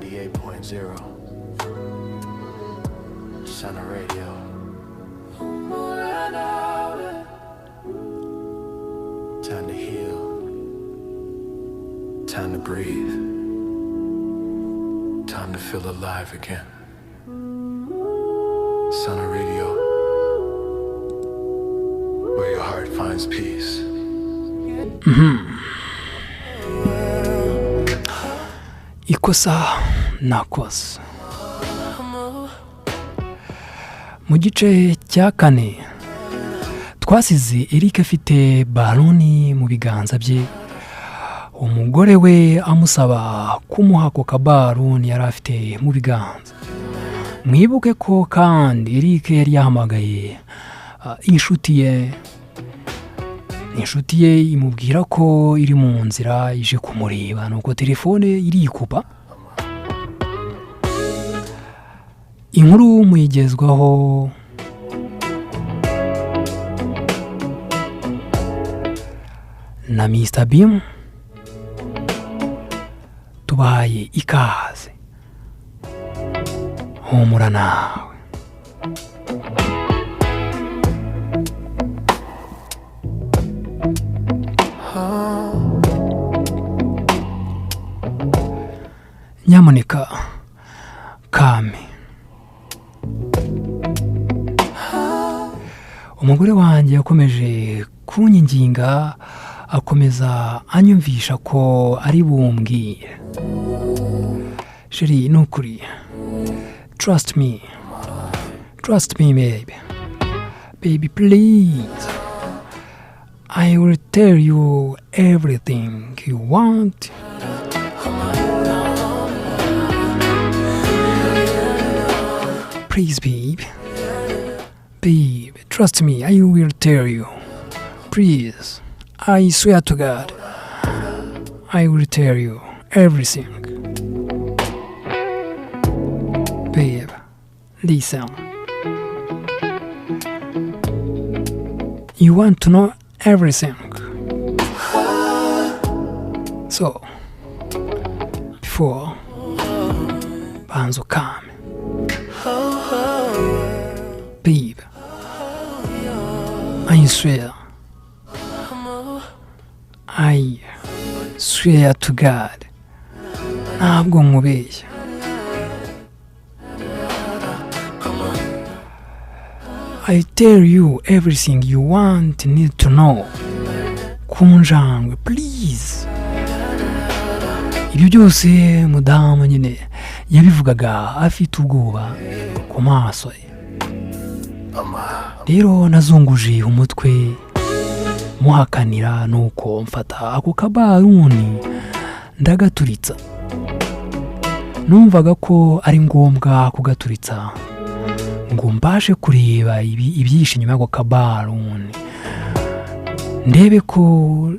98.0. Sana Radio. Time to heal. Time to breathe. Time to feel alive again. Sana Radio. Where your heart finds peace. Ikosa nakoze. Mu gice cya kane twasize Eric afite baloni mu biganza bye, umugore we amusaba kumuha ako kabaruni yari afite mu biganza. Mwibuke ko kandi Eric yari yahamagaye inshuti ye, inshuti ye imubwira ko iri mu nzira ije kumureba, nuko telefone irikupa. Inkuru muyigezwaho na Mr Bim, tubahaye ikaze. Humura nawe. Nyamuneka kame. Umugore wanjye yakomeje kunyinginga, akomeza anyumvisha ko ari bumbwire. Chérie, ni ukuri, trust me, trust me baby, baby please, I will tell you everything you want. Please babe, babe, trust me, I will tell you. Please, I swear to God, I will tell you everything. Babe, listen. You want to know everything. So, before, banza ukame. Babe, I swear, I swear to God, ntabwo nkubeshya. I tell you everything you want, need to know. Ku njangwe, please. Ibyo byose mudamu nyine yabivugaga afite ubwoba ku maso ye. Rero nazunguje umutwe muhakanira, nuko mfata ako kabaruni ndagaturitsa. Numvaga ko ari ngombwa kugaturitsa ngo mbashe kureba ibyihishe inyuma y'ako kabaruni, ndebe ko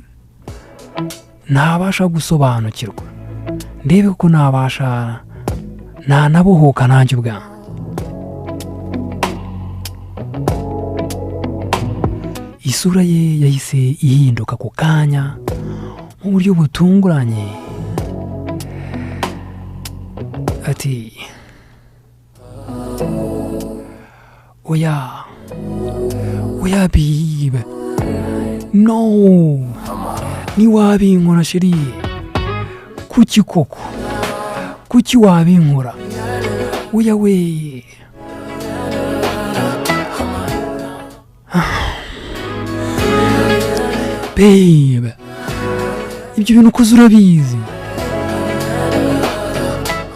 nabasha gusobanukirwa, ndebe ko nabasha nanabohoka nanjye ubwanjye. Isura ye yahise ihinduka ako kanya mu buryo butunguranye. Ati oya, oya babe, no, ntiwabinkora chérie, kuki koko, kuki wabinkora, oya we. Babe, ibyo bintu ukoze urabizi.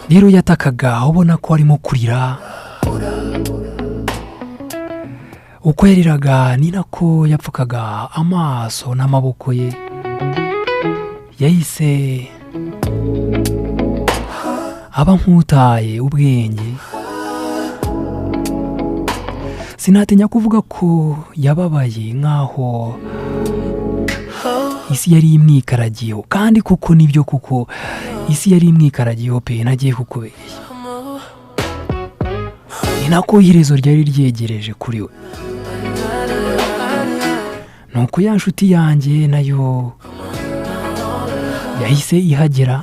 Rero yatakaga ubona ko arimo kurira. Uko yariraga ni nako yapfukaga amaso n'amaboko ye. Yahise aba nk'utaye ubwenge. Sinatinya kuvuga ko yababaye nk'aho isi yari imwikaragiyeho, kandi kuko nibyo, kuko isi yari imwikaragiyeho pe, nagiye kukubeshya. Ni nako iherezo ryari ryegereje kuri we. Nuko ya nshuti yanjye nayo yahise ihagera.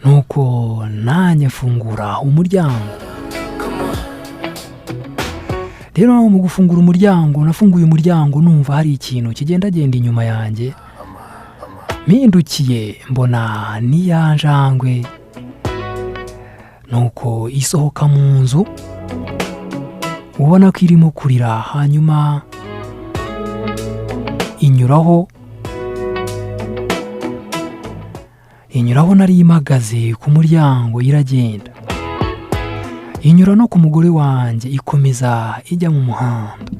Nuko nanjye mfungura umuryango. Rero mu gufungura umuryango, nafunguye umuryango numva hari ikintu kigendagenda inyuma yanjye. Mpindukiye mbona ni ya njangwe. Nuko isohoka mu nzu, ubona ko irimo kurira, hanyuma inyuraho nari impagaze ku muryango, iragenda inyura no ku mugore wanjye, ikomeza ijya mu muhanda.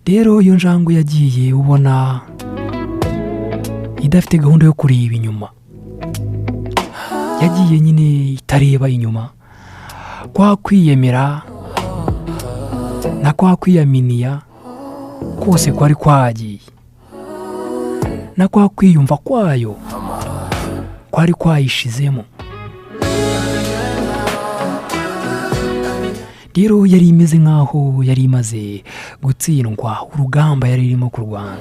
Rero iyo njangwe yagiye ubona idafite gahunda yo kureba inyuma, yagiye nyine itareba inyuma, kwa kwiyemera na kwa kwiyaminiya kose kwari kwagiye, na kwa kwiyumva kwayo kwari kwayishizemo. Rero yari imeze nk'aho yari imaze gutsindwa urugamba yari irimo kurwana.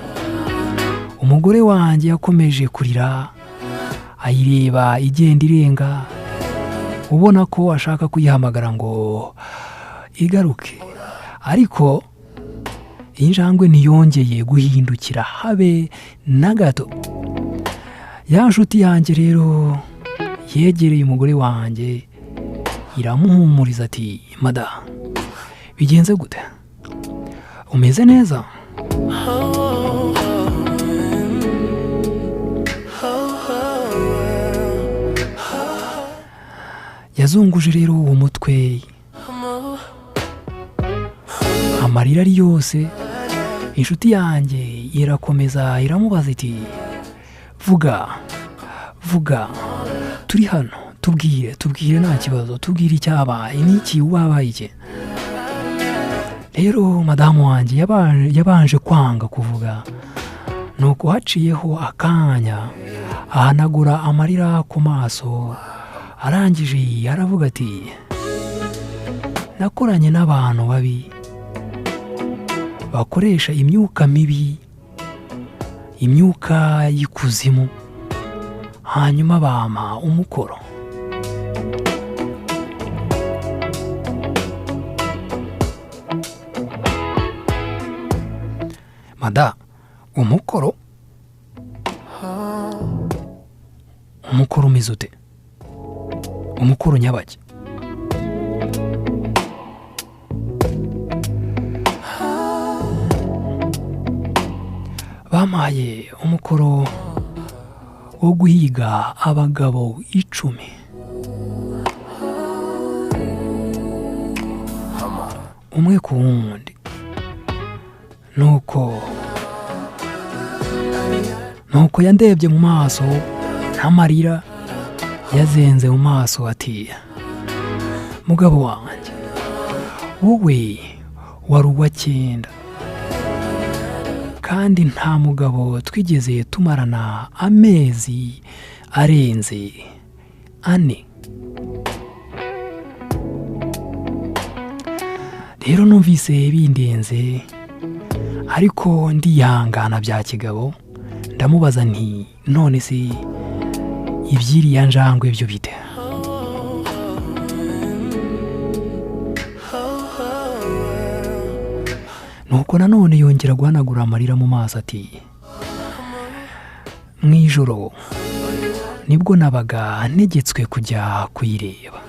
Umugore wanjye yakomeje kurira, ayireba igenda irenga, ubona ko ashaka kuyihamagara ngo igaruke, ariko iyi njangwe ntiyongeye guhindukira habe na gato. Ya nshuti yanjye rero yegereye umugore wanjye iramuhumuriza ati: "Madamu, bigenze gute? Umeze neza?" Yazunguje rero uwo mutwe, amarira ari yose. Inshuti yanjye irakomeza iramubaza iti: "Vuga, vuga, turi hano, tubwire, tubwire, nta kibazo, tubwire icyabaye, n'iki wabaye iki?" Rero madamu wanjye yabanje kwanga kuvuga, nuko haciyeho akanya ahanagura amarira ku maso, arangije aravuga ati: "Nakoranye n'abantu babi bakoresha imyuka mibi, imyuka y'ikuzimu, hanyuma bampa umukoro. Mada, umukoro? Umukoro umeze ute? Umukoro nyabaki?" "Bampaye umukoro wo guhiga abagabo 10, umwe ku wundi. Nuko yandebye mu maso n'amarira yazenze mu maso ati: 'Mugabo wanjye, wowe wari uwa 9, kandi nta mugabo twigeze tumarana amezi arenze 4. Rero numvise bindenze, ariko ndihangana bya kigabo, ndamubaza nti: 'None se iby'iriya njangwe byo bite?' Nuko nanone yongera guhanagura amarira mu maso ati: 'Mu ijoro nibwo nabaga ntegetswe kujya kuyireba,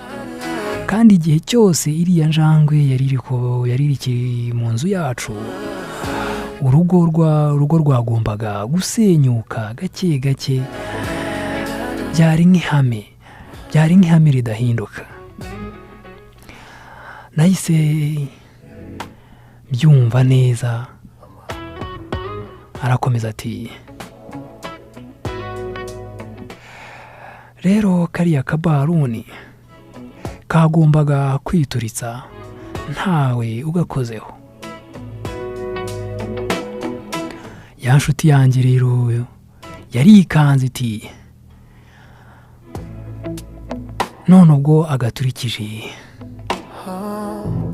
kandi igihe cyose iriya njangwe yari iri mu nzu yacu, urugo rwagombaga gusenyuka gake gake. Byari nk'ihame ridahinduka. Nahise mbyumva neza." Arakomeza ati: "Rero kariya kabaruni kagombaga kwituritsa ntawe ugakozeho." Ya nshuti yanjye rero yarikanze iti: "None ubwo agaturikije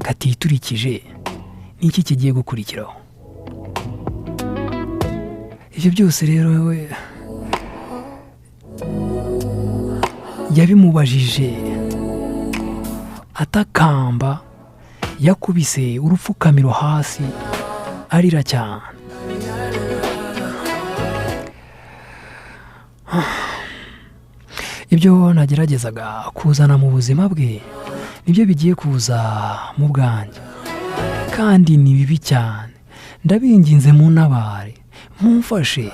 katiturikije, niki kigiye gukurikiraho?" Ibyo byose rero Yabimubajije atakamba, yakubise urupfukamiro hasi arira cyane. Ibyo nageragezaga kuzana mu buzima bwe nibyo bigiye kuza mu bwanjye, kandi ni bibi cyane. Ndabinginze muntabare, mumfashe,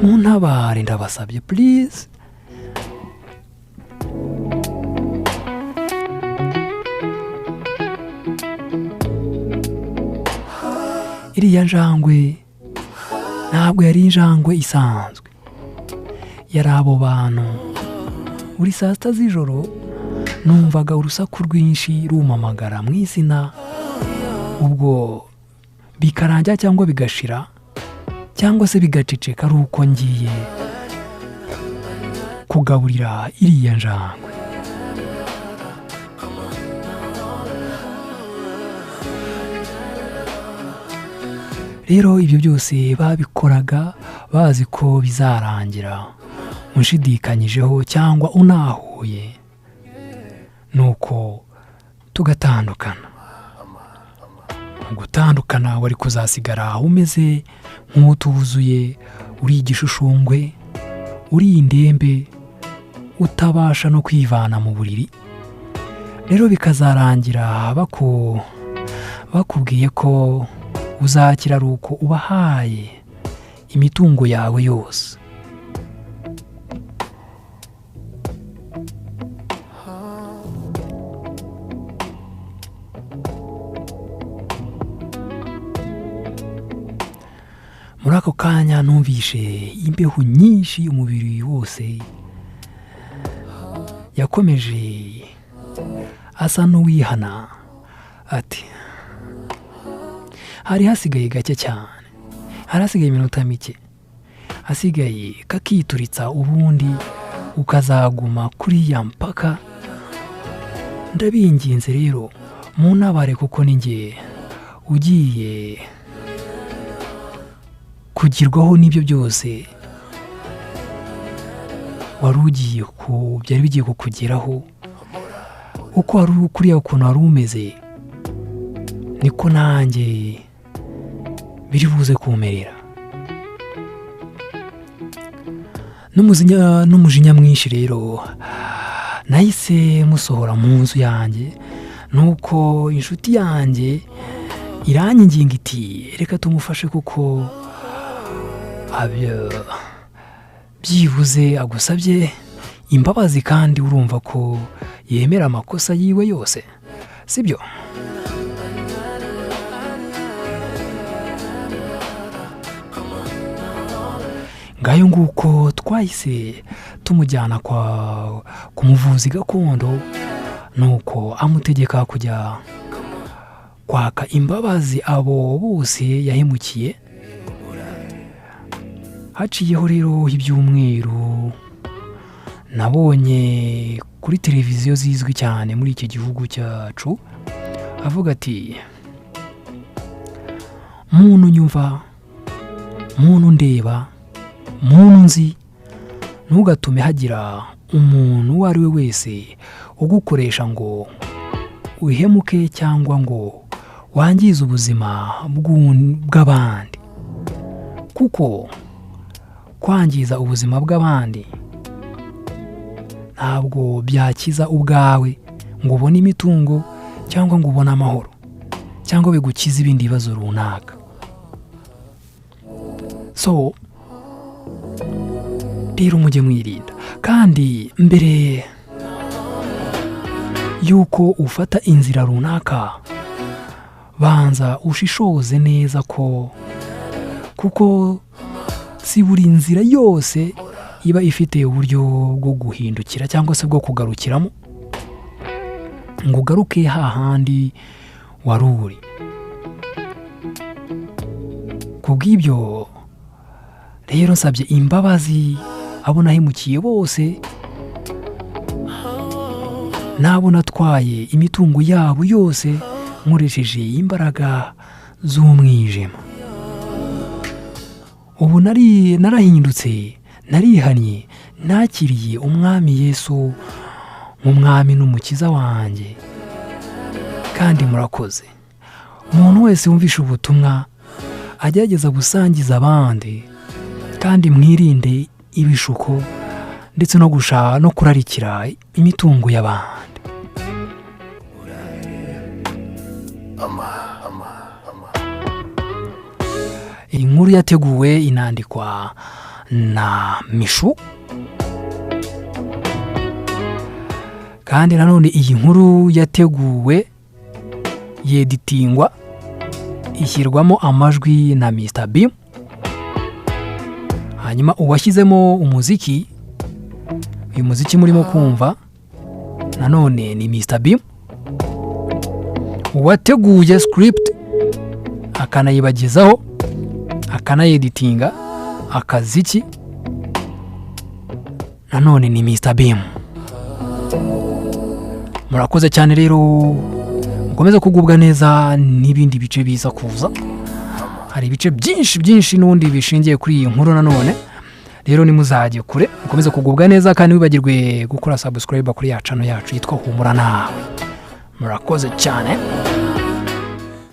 muntabare, ndabasabye please. Iriya njangwe ntabwo yari injangwe isanzwe, yari abo bantu. Buri saa sita z'ijoro numvaga urusaku rwinshi rumamagara mu izina, ubwo bikarangira cyangwa bigashira cyangwa se bigaceceka ari uko ngiye kugaburira iriya njangwe. Rero ibyo byose babikoraga bazi ko bizarangira unshidikanyijeho cyangwa unahuye, nuko tugatandukana. Mu gutandukana wari kuzasigara umeze nk'utuzuye, uri igishushungwe, uri indembe, utabasha no kwivana mu buriri. Rero bikazarangira bakubwiye ko uzakira ari uko ubahaye imitungo yawe yose. Muri ako kanya numvishe imbeho nyinshi umubiri wose. Yakomeje asa n'uwihana ati hari hasigaye gake cyane, hari hasigaye iminota mike, hasigaye kakituritsa ubundi ukazaguma kuriya mpaka. Ndabinginze rero muntabare, kuko ni njye ugiye kugirwaho n'ibyo byose wari ugiye ku byari bigiye kukugeraho. Uko wari kuriya ukuntu wari umeze niko nanjye biri buze kumerera. N'umujinya mwinshi rero nahise musohora mu nzu yanjye, nuko inshuti yanjye iranyinginga iti reka tumufashe kuko byibuze agusabye imbabazi kandi urumva ko yemera amakosa yiwe yose, sibyo? Ngayo nguko twahise tumujyana ku muvuzi gakondo, nuko amutegeka kujya kwaka imbabazi abo bose yahemukiye. Haciyeho rero ibyumweru, nabonye kuri televiziyo zizwi cyane muri iki gihugu cyacu avuga ati muntu nyumva, muntu ndeba, muntu nzi, ntugatume hagira umuntu uwo ari we wese ugukoresha ngo uhemuke cyangwa ngo wangize ubuzima bw'abandi, kuko kwangiza ubuzima bw'abandi ntabwo byakiza ubwawe ngo ubone imitungo cyangwa ngo ubone amahoro cyangwa bigukize ibindi bibazo runaka. So rero mujye mwirinda, kandi mbere y'uko ufata inzira runaka banza ushishoze neza ko kuko si buri nzira yose iba ifite uburyo bwo guhindukira cyangwa se bwo kugarukiramo ngo ugaruke hahandi wari uri. Kubw'ibyo rero nsabye imbabazi abo nahemukiye bose n'abo natwaye imitungo yabo yose nkoresheje imbaraga z'umwijima. Ubu narahindutse Narihannye, nakiriye Umwami Yesu nk'Umwami n'Umukiza wanjye, kandi murakoze. Umuntu wese wumvishe ubutumwa agerageza gusangiza abandi, kandi mwirinde ibishuko ndetse no gushaka no kurarikira imitungo y'abandi. Ama, ama, ama. Iyi nkuru yateguwe inandikwa na Mishu, kandi nanone iyi nkuru yateguwe, yeditingwa, ishyirwamo amajwi na Mr B. Hanyuma uwashyizemo umuziki, uyu muziki murimo kumva nanone ni Mr B. Uwateguye script akanayibagezaho, akanayeditinga akaziki, nanone ni Mr Bim. Murakoze cyane rero, mukomeze kugubwa neza n'ibindi bice biza kuza. Hari ibice byinshi byinshi n'ubundi bishingiye kuri iyi nkuru nanone. Rero nimuzajye kure, mukomeze kugubwa neza, kandi wibagirwe gukora subscribe kuri ya channel yacu yitwa Humura Nawe. Murakoze cyane.